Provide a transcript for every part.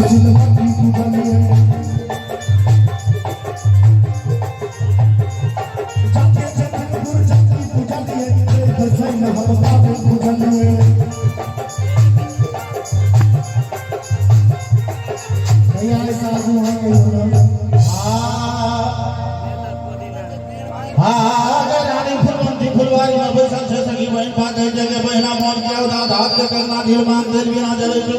सिलवटी पूजलिए। जाके जखनपुर चक्की पूजलिए, गोसाई हम बाबू पूजलिए। भैया ऐसा आगू है रानी फुलवंती फुलवारी में बैसल छै सखी बहिन पा कहै छै जे बहिना मोन के उदास हाथ के कंगना ढील मांग तेल बिना जलै छौ,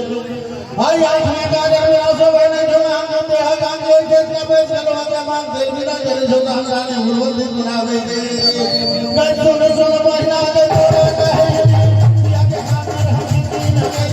आई आंख में काजर बिना शोभै नहि छौ, आंख में देह गांग जोड़ के के बैस गेलौ, के मांग तेल बिना जलै छौ, तहन रानी फुलवंती बिना दै छै। गै सुन सुन बहिना के तोरा कहै पिया के खातिर हम की न गई।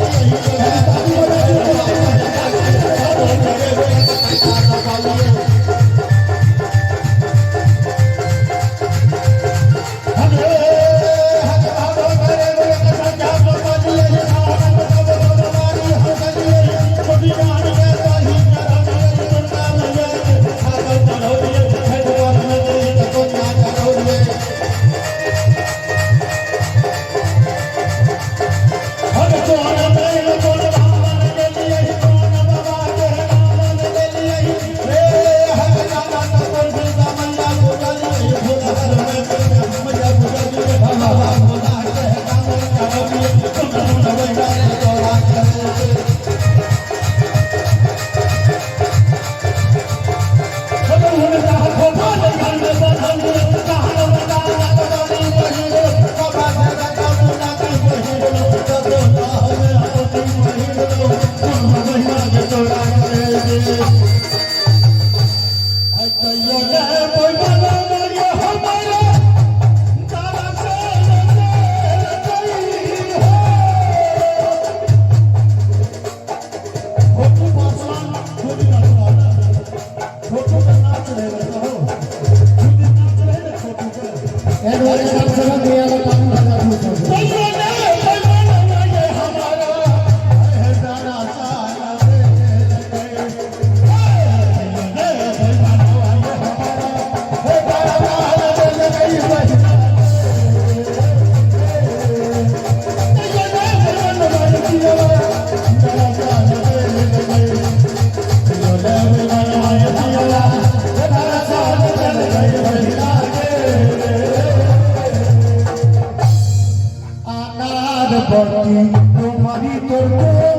তোমারি তোর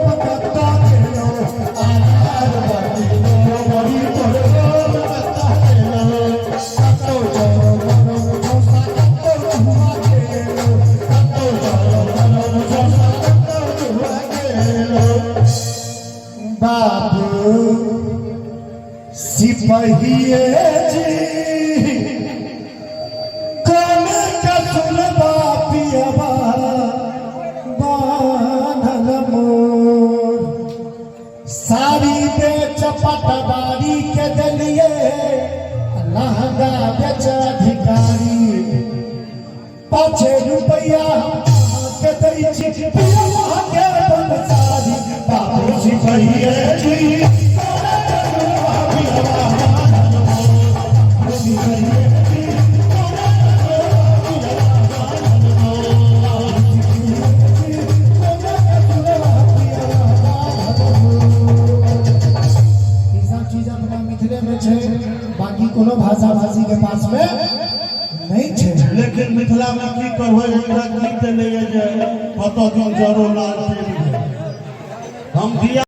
কলকাতা গেল, আনার বাটি তোমারি তোর কলকাতা গেল, কত জল খোসা কত ধোঁয়া গেল, কত জল খোসা কত ধোঁয়া গেল। बाबू सिपहिए जी कौन का सुनबा पियबा बान्हल मोर, साड़ी बेच पटवारी के देलिए, लहंगा बेच अधिकारी, पाछे रुपैया के दै छी पियबा के बनसारी। बाबू सिपहिए जी कौन का सुनबा पियबा बान्हल मोर, बाबू सिपहिए जी कौन का सुनबा पियबा बान्हल मोर, ई सब चीज अपना मिथिले में छै, बाकी कोनो भाषा भाषी के पास में नहीं छै। लेकिन मिथिला में की करबै, एकरा की देलैए जे कतऽ दिन जरो लाल चलि गेल हम दिया।